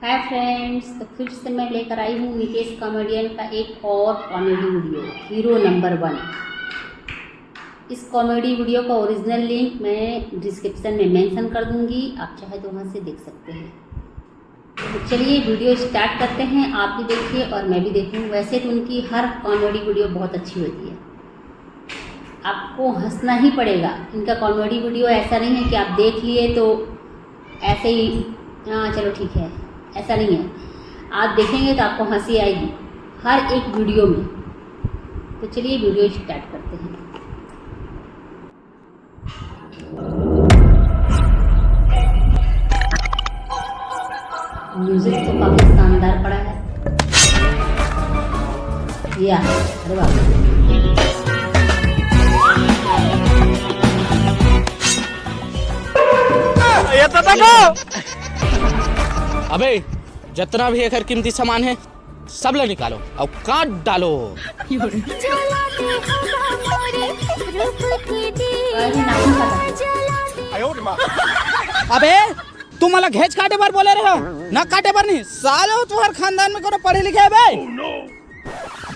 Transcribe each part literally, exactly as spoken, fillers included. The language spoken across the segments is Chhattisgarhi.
हाय फ्रेंड्स, तो फिर से मैं लेकर आई हूँ नितेश कॉमेडियन का एक और कॉमेडी वीडियो, हीरो नंबर वन। इस कॉमेडी वीडियो का ओरिजिनल लिंक मैं डिस्क्रिप्शन में मेंशन कर दूंगी, आप चाहे तो वहाँ से देख सकते हैं। तो चलिए वीडियो स्टार्ट करते हैं, आप भी देखिए और मैं भी देखूँ। वैसे तो उनकी हर कॉमेडी वीडियो बहुत अच्छी होती है, आपको हंसना ही पड़ेगा। इनका कॉमेडी वीडियो ऐसा नहीं है कि आप देख लिए तो ऐसे ही, हाँ चलो ठीक है, ऐसा नहीं है। आप देखेंगे तो आपको हंसी आएगी हर एक वीडियो में। तो चलिए वीडियो स्टार्ट करते हैं। म्यूजिक तो काफी शानदार पड़ा है। या, अरे वाह। ये तो देखो। अबे, जितना भी एकर कीमती सामान है, सब ले निकालो और काट डालो। अबे, तुम अलग घेच काटे बर बोले रहे हो, ना काटे बर नहीं। साले, तुम्हारे खानदान में कोनो पढ़े लिखे है बे?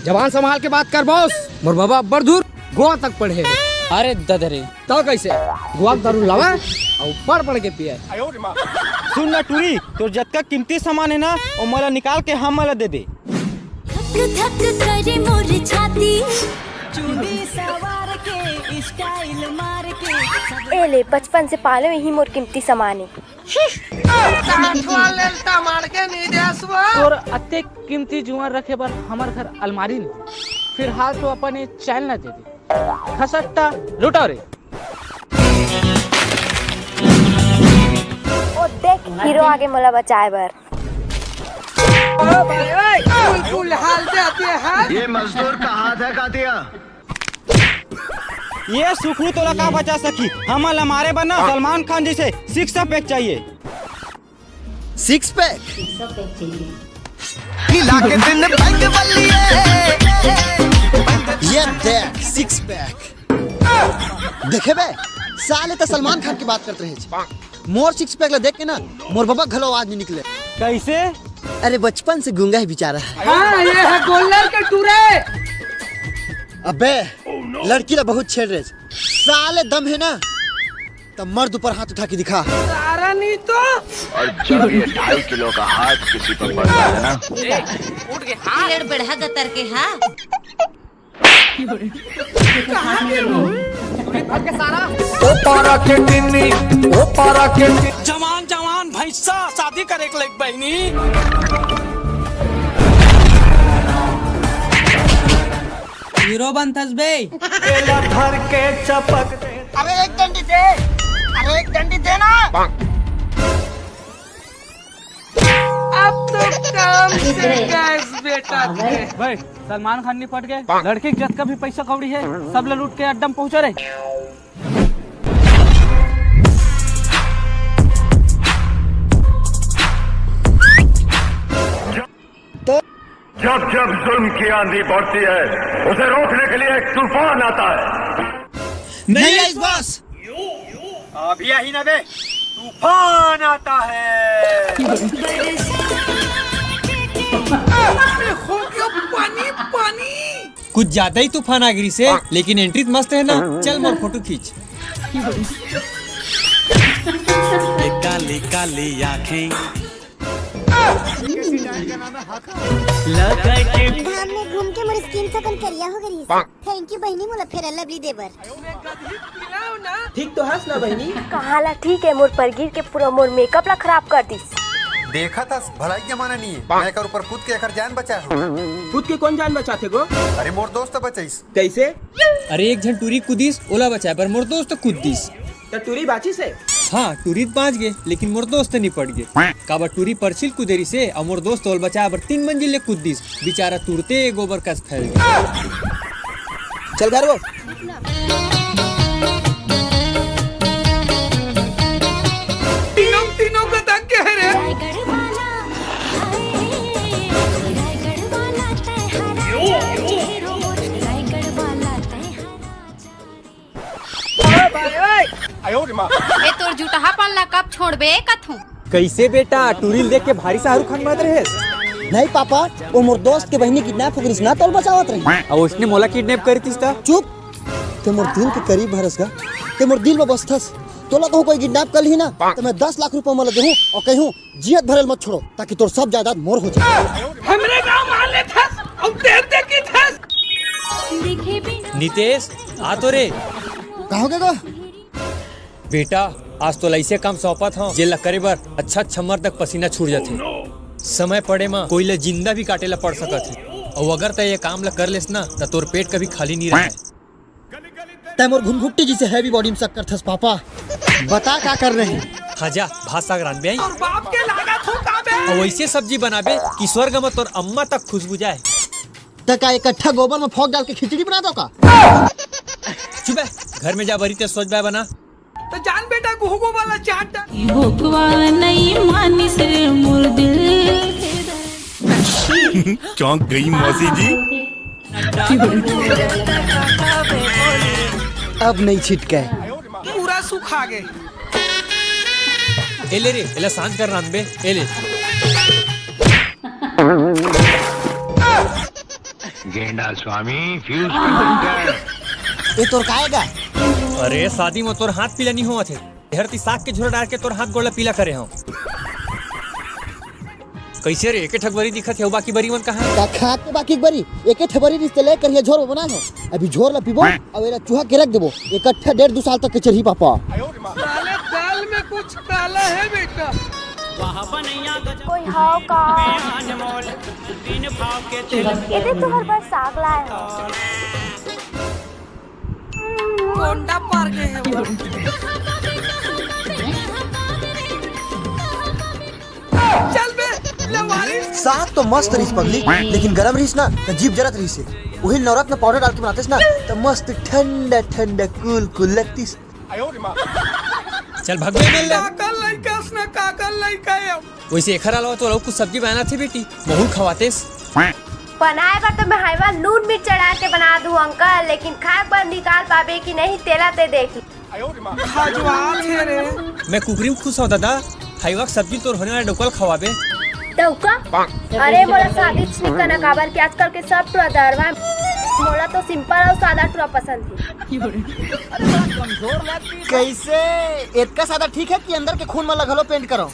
जबान संभाल के बात कर बॉस, मोर बाबा अब्बड़ दूर गोवा तक पढ़े। अरे ददरे। तो कैसे? गोवा के दारू लावा और पढ़ पढ़ के पिए। सुन ना टूरी, तोर जतका कीमती सामान है ना, वो मोला निकाल के हम मोला दे दे। धक धक करे मोर छाती। चूड़ी सवार के, स्टाइल मार के। ए ले, बचपन से पाले यही मोर कीमती सामान है। तोर अतेक कीमती जुआर रखे बर हमर घर अलमारी नहीं। फिलहाल तो अपन ये चैनल ला दे दे। खसट्टा लुटाओ रे। ओ देख, हीरो आगे मोला बचाए बर। ये मजदूर का हाथ है कातिया। ये सुखरू तोला का बचा सकी? हमन ला मारे बर ना सलमान खान जैसे सिक्स पैक चाहिए। Six pack? सिक्स पैक चाहिए। हिला के दिन पैक बल्ली है। ये देख, सिक्स पैक। देखे बे, साले त सलमान खान की बात करते रहे। मोर सिक्स पैक ला देख के ना, मोर बबा घलो आवाज नहीं निकले। कैसे? अरे, बचपन से गूंगा है बेचारा। हाँ, ये है गोल्लर के टूरे। अबे, लड़की ला बहुत छेड़ रहे। साले दम है ना, तब मर्द ऊपर हाथ उठा के दिखा। सारा नहीं तो। और जब ये ढाई किलो का हाथ किसी पर पड़ता है ना, उठ के हाँ। लड़ बढ़ा गतर के हाँ। ओ पारा के टिन्नी, ओ पारा के टिन्नी। जवान जवान भैंसा शादी करे के लायक बहनी। हीरो बनथस बे। एला धर के चपक दे। अरे एक डंडी दे, अरे एक डंडी दे ना। अब तो काम से गैस बेटा थे। भाई, सलमान खान निपट गए, लड़की के जतका भी पैसा कौड़ी है, सब ले लूट के अड्डा में पहुंचा रहे। जब जब जुल्म की आंधी बढ़ती है, उसे रोकने के लिए एक तूफान आता है। नहीं आई बॉस। अभी यही ना बे, तूफान आता है। कुछ ज्यादा ही तूफान आ गिरी से, लेकिन एंट्री तो मस्त है ना। चल मोर फोटो खींच। ये काली काली आंखें। धाम में घूम के मोर स्किन सकन करिया हो गई। थैंक यू बहिनी, मोला फेयर लवली देबर। ठीक तो हस ना बहिनी? कहाँ ला ठीक है, मोर परगीर के पूरा मोर मेकअप ला खराब कर दिस। देखा था भलाई जमाना नहीं है, मैं एकर ऊपर कूद के एकर जान बचा हूँ। कूद के कौन जान बचाथे गो? अरे मोर दोस्त बचाइस। कैसे? अरे एक झन टूरी कूदिस, ओला बचाए बर मोर दोस्त कूद दिस। त टूरी बाँचिस हे? हाँ, टूरी त बाँच गे, लेकिन मोर दोस्त निपट गे। काबर टूरी परछी ल कूदे रिहिसे, अउ मोर दोस्त ओला बचाए बर तीन मंजिल ले कूद दिस। बेचारा तुरते गोबर कस फैल गे। चल घर वो। तीनों, तीनों को तंग कह रहे हैं। ए तोर जुटहा पन ला कब छोड़बे कथूं? कइसे बेटा, टूरी ल देख के भारी शाहरुख खान बनत रहेस? नहीं पापा, वो मोर दोस्त के बहिनी किडनैप हो गइस ना, तोल बचावत रही। अउ उसने मोला किडनैप करितिस त? चुप, ते मोर दिल के करीब हरस गा, ते मोर दिल में बसथस। तोला कहूँ कोई किडनैप कर लिही ना, त मैं दस लाख रुपया मोला देहूँ अउ कहूँ जियत भरल मत छोड़ो, ताकि तोर सब जायदाद मोर हो जाए। हमरे गांव मार लेथस, अउ देख देख के थस। नितेश, आ तो रे। का हो गे गो? बेटा, आज तोला अइसे काम सौंपत हंव, जेला करे बर अच्छा अच्छा मर्द तक पसीना छूट जाथे। समय पड़े म कोई ल जिंदा भी काटे ल पड़ सकत हे। अउ अगर तैं ये काम ल कर लेस ना, त तोर पेट कभी खाली नहीं रहय। तैं मोर घुनघुट्टी जइसे हैवी बॉडी म शक करथस पापा। बता का करना हे? हाँ जा, भात साग रांधबे आई। तोर बाप के लागत हो का बे? अउ वइसे सब्जी बनाबे कि स्वर्ग म तोर अम्मा तक खुशबू जाए। त का इकट्ठा गोबर म फोंक डाल के खिचड़ी बना दो का? चुप है, घर में जा बरी ते सोच बाय बना। त जान बेटा, गुहू गोबर ला चाट डाल। भोकवा नहीं मानिस रे मोर दिल के दर्द। चौंक गई मौसी जी। अब नहीं छिटके। पूरा सुखा गे। ए ले रे, एला सांझ कर रांधबे, ए ले। गेंडा स्वामी, फ्यूज कंडक्टर। ए तोर काय गा? अरे, शादी म तोर हाथ पीला नहीं होवत हे। एहर ती साग के झोरा डार के तोर हाथ गोड़ ला पीला करे हंव। कइसे रे, एके ठक बरी दिखत हे, अउ बाकी बरी मन कहाँ हे? का खात के बाकी एक बरी, एके ठक बरी रिश्ते ले करिया झोर बनाए हंव। अभी झोर ला पीबो, अउ एला चुहा के रख देबो। इकट्ठा डेढ़ दू साल तक के चलही पापा। साले दाल में कुछ काला है बेटा। कोई हाव का? एदे तुहर बर साग लाए हंव। कोंडा पार गए हैं वो। चल बे, लवारिस। साग तो मस्त रहिस पगली, लेकिन गरम रहिस ना, त जीभ जरत रहिस हे। उही नवरत्न पाउडर डाल के बनातेस ना, त मस्त ठंडा ठंडा कूल कूल लगतिस। चल भग बे, मिल ले। काकर लइका अस ना, काकर लइका हे। वइसे एखर अलावा तोला कुछ सब्जी बनाना थे बेटी, महू ल खवातेस। बनाए बर तो मैं हाईवा नून मिर्च चढ़ा के बना दूं अंकल, लेकिन खाए बर निकाल पाबे कि नहीं तेला ते देख। खजवात हे रे। मैं कुकरी म खुश हंव दादा, हाईवा के सब्जी तोर होने वाला डउका ल खवाबे। डउका? अरे मोला शादी च नहीं करना, काबर कि आजकल के सब टुरा दरवा। मोला तो सिंपल अउ सादा टुरा पसंद हे। कइसे? एतका सादा ठीक हे कि अंदर के खून मन ला घलो पेंट करंव?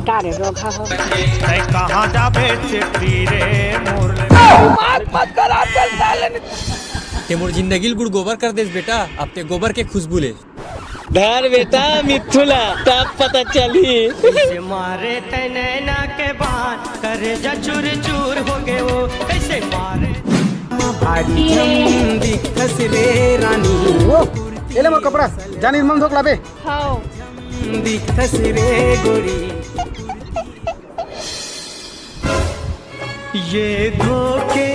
का रे रोगहा हो? तैं कहाँ जाबे चेपी रे मोर ले? दिमाग मत खराब कर साले। ते मोर जिंदगी ल गुड़ गोबर कर देस बेटा, अब ते गोबर के खुशबू ले। धर बेटा मिथुला, तब पता चलही। कइसे मारे तैं नैना के बाण, करेजा चूर चूर हो गे वो, कइसे मारे? भारी झम दिखस रे रानी। ओ, ए ले मोर कपड़ा, जा निरमल धोक लाबे। हाव। दिखस रे गोरी। ये धोखे,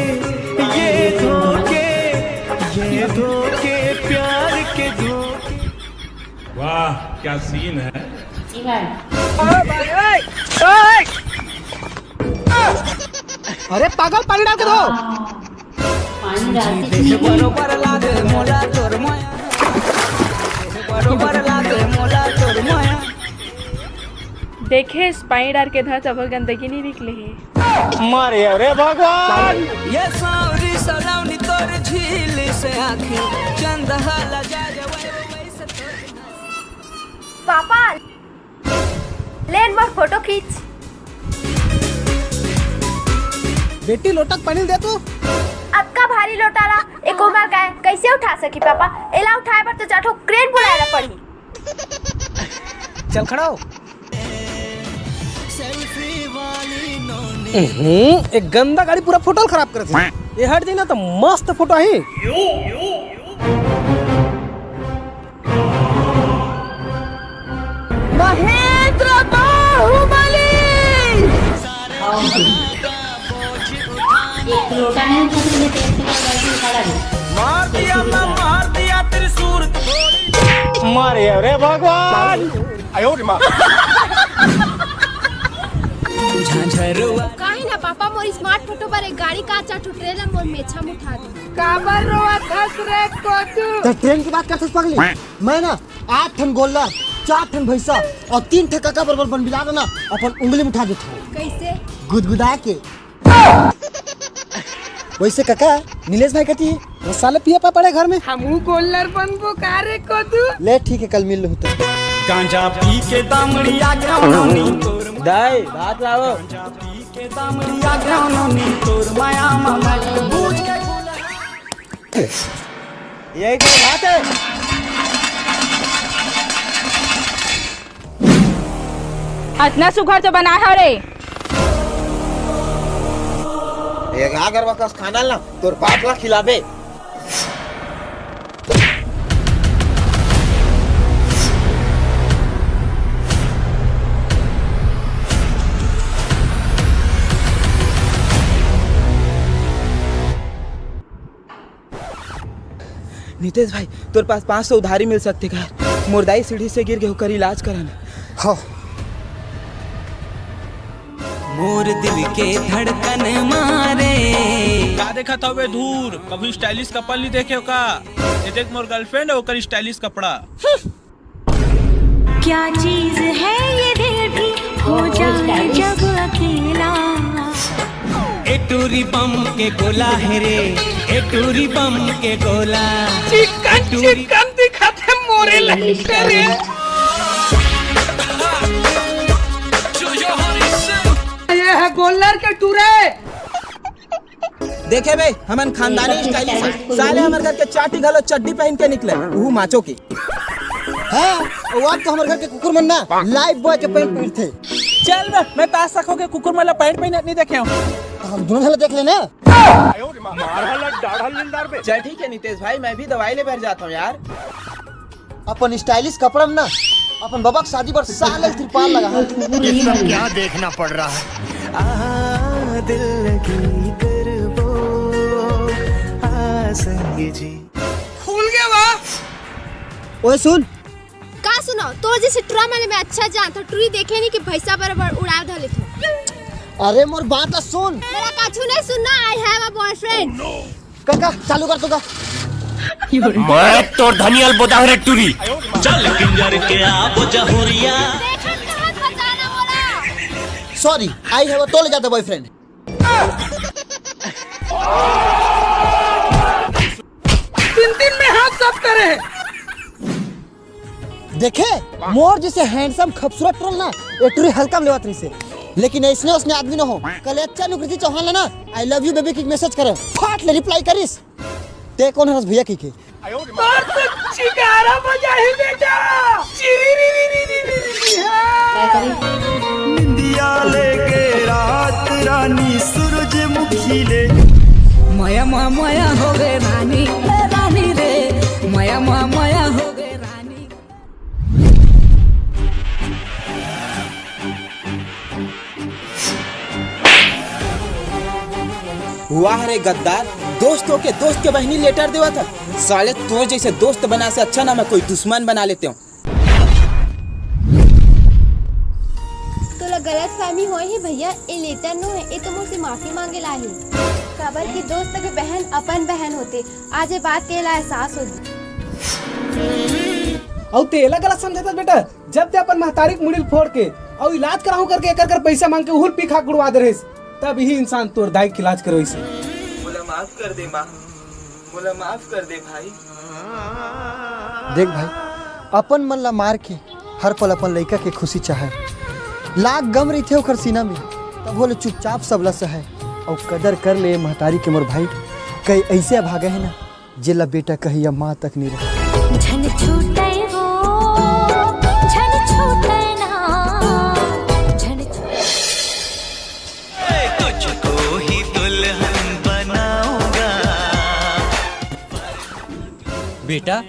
ये धोखे, ये धोखे, प्यार के धोखे। वाह, क्या सीन है। अरे पागल, पानी डाल के धो। पानी डाल के देह बरोबर लागे मोला तोर माया। देह बरोबर लागे मोला तोर माया। देखे, पानी डार के धर, तभो गंदगी नहीं निकले हे। मारे अरे भगवान। ये सावरी सलावनी तोर झील से आँखी चंद हाला जा जवाई वैसे तोर। पापा, लेन मोर फोटो खींच। बेटी, लोटा के पानी दे तू। अतका भारी लोटा ला एक उमर का हे, कइसे उठा सकी पापा? एला उठाए बर तो चार ठो क्रेन बुलाए ला पड़ही। चल खड़ा हो। हम्म, एक गंदा गाड़ी पूरा फोटो खराब करत हे। ये हट जाई ना तो मस्त फोटो आही। महेंद्र बाहुबली। एक लोटा नहीं उठा सकते, तेल से उठा डालो। मार दिया मैं, मार दिया त्रिशूल। मारे अरे भगवान। काहे ना पापा मोर स्मार्ट फोटो बर एक गाड़ी का चार ठो ट्रेलर मोर मेछा में उठा दे। काबर रोवत हस रे कोचू? तो ट्रेन की बात करथस पगली। मैं ना आठ ठन गोल्लर, चार ठन भैंसा अउ तीन ठे कका बरोबर बनबिला ना, अपन उंगली में उठा देथव। कइसे? गुदगुदा के। वइसे कका, नीलेश भाई कती? वो साले पिया पा पड़े घर में। हमू गोल्लर बनबो का रे कोदू? ले ठीक हे, कल मिल लूँ तो। गांजा पी के दामड़िया के नौनी तोर दाई, भात लाओ। गांजा पी के दामड़िया के नौनी तोर माया मामा बूझ के। यही कोई बात है? अतना सुघर तो बनाए हव रे। एक अगर वकस खाना ला तोर बाप ला खिलाबे। नितेश भाई, तोर पास पाँच सौ उधारी मिल सकथे का? मोर दाई सीढ़ी से गिर गे, ओकर इलाज करन। हाँ। मोर दिल के धड़कन मारे। का देखत हवे धूर? कभी स्टाइलिश कपल नहीं देखे हो का? ये देख मोर गर्लफ्रेंड है, ओकर स्टाइलिश कपड़ा। क्या चीज है ये दिल भी हो जाए जब अकेला। ए टूरी बम के गोला है रे, ए टूरी बम के गोला। चिकन चिकन दिखत हे मोरे लइका रे। ये है गोल्लर के टूरे। देखे बे, हमन खानदानी स्टाइलिश हन। साले हमर घर के चाटी घलो चड्डी पहन के निकले, उहू माचो के। हाँ, वो अब तो हमर घर के कुकुर मन ना लाइफ बॉय के पैंट पहिरथे। चल बे, मैं तो आज तक हो के कुकुर मन ला पैंट पहिनत नहीं देखे हूँ। हम दोनों झन ला देख लेना। चल ठीक है नितेश भाई, मैं भी दवाई ले बर जाता हूँ यार। अपन स्टाइलिश कपड़ा में ना अपन बबा के शादी बर साल तिरपाल लगा है। ये सब क्या देखना पड़ रहा है? आ दिल लगी करबो, आ संग जी। फूल गया वाह। ओए सुन। का सुनो, तोर जइसे टुरा मन मैं अच्छा जानथों, टुरी देखे नहीं कि भैंसा बरोबर उड़ा धले थो। अरे मोर बात ला सुन। मेरा काछू नहीं सुनना, I have a boyfriend। काका, चालू कर तो का। मैं तोर धनियल बोदा रे टूरी। चल किंजर के आप जहुरिया। देखत कहाँ बचाना बोला। Sorry, I have a तोले जाता boyfriend। तीन तीन में हाथ साफ करे हैं। देखे, मोर जइसे handsome खूबसूरत टुरा ल ना, ए टुरी हल्का में लेवत रहिसे। लेकिन अइसने उसने आदमी न हो। कल अच्छा नुकृति चौहान ल ना, "I love you baby" कहिके message करे, फाट ले reply करिस। ते कोन हरस भैया कहिके? तोर तो चिकारा बजाही बेटा। चिरी री री री री री री। हाँ। निंदिया लेके रात रानी सूरजमुखी ले। मया मया मया हो गए रानी, ए रानी रे। मया मया मया हो गए रानी। वाह रे गद्दार, दोस्त होके दोस्त के बहिनी letter देवत हे। साले तोर जइसे दोस्त बना से अच्छा ना मैं कोई दुश्मन बना लेते हूँ। तोला गलतफहमी होए हे भैया, ए letter नो हे, ए तो मोर से माफी मांगे ला हे। काबर कि दोस्त के बहन अपन बहन होथे। आज ए बात के ला एहसास होगे। अउ ते एला गलत समझत हस बेटा, जब ते अपन महतारी के मुड़ी ल फोड़ के अउ इलाज कराहूं करके एकर कर पइसा मांग के उहू ल पी खा के उड़वा दे रहिस, तब इही इंसान तोर दाई के इलाज करवाइस। मोला माफ कर दे माँ, मोला माफ कर दे भाई। देख भाई, अपन मन ला मार के हर पल अपन लइका के खुशी चाहे, लाख गम रहिथे ओकर सीना में, तभो ले चुपचाप सब ला सहे, अउ कदर कर ले महतारी के मोर भाई, कई अइसे अभागा हे ना, जेला बेटा कहिया माँ तक नहीं रहे। झन छूटे वो, झन छूटे ना, झन छू- तुझको ही दुल्हन बनाऊंगा। बेटा,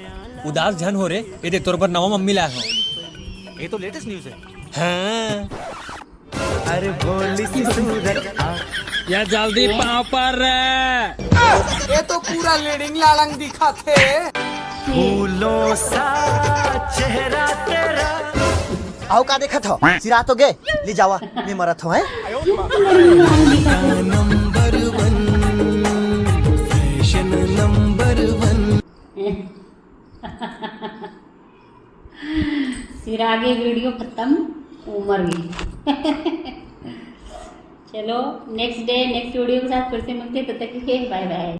उदास झन हो रे, ये दे तोर बर नवा मम्मी लाए हंव। ये तो latest news है। हाँ। अरे भोली सी सूरत आ। या जल्दी पाँव पर रे। ये तो पूरा लीडिंग लालंग दिखत हे। फूलों सा चेहरा तेरा। अउ का देखत हव? सिरा तो गे, ले जावा, मैं मरत हंव, हैं? Number one, fashion number one। फिर आगे वीडियो खत्म, उमर भी। चलो, नेक्स्ट डे नेक्स्ट वीडियो के साथ फिर से मिलते हैं, तब तक के लिए बाय बाय।